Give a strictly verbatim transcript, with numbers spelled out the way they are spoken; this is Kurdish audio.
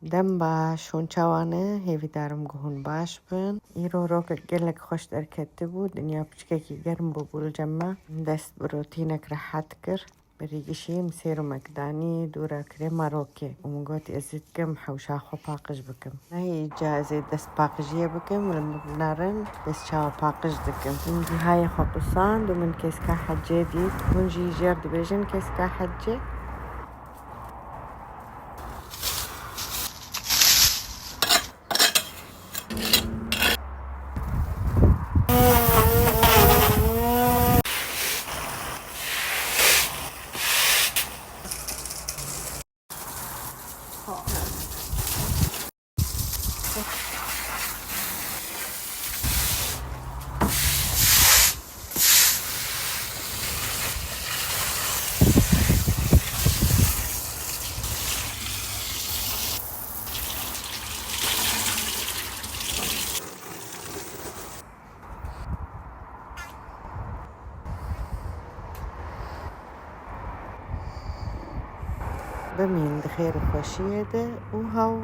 Dem baş, hûn çawa ne? Hêvîdarim ku hûn baş bin. Îro rokek gelek xweş derketibû, dinya piçkekî germ bûbû li cem me. Dest bi rotînek rehet kir. Berî gişî min sêromek danî dûra krêma rokê û min got, ez ê dikim hewşa xwe paqij bikim. Nahê îca ez ê dest paqijiyê bikim, li min binarin, ez çawa paqij dikim. Min cihayê xwe pisand û min keska Hecê dît. Hûn jî jêr dibêjin keska Hecê? Bimîn di xêr û xweşiyê de û hew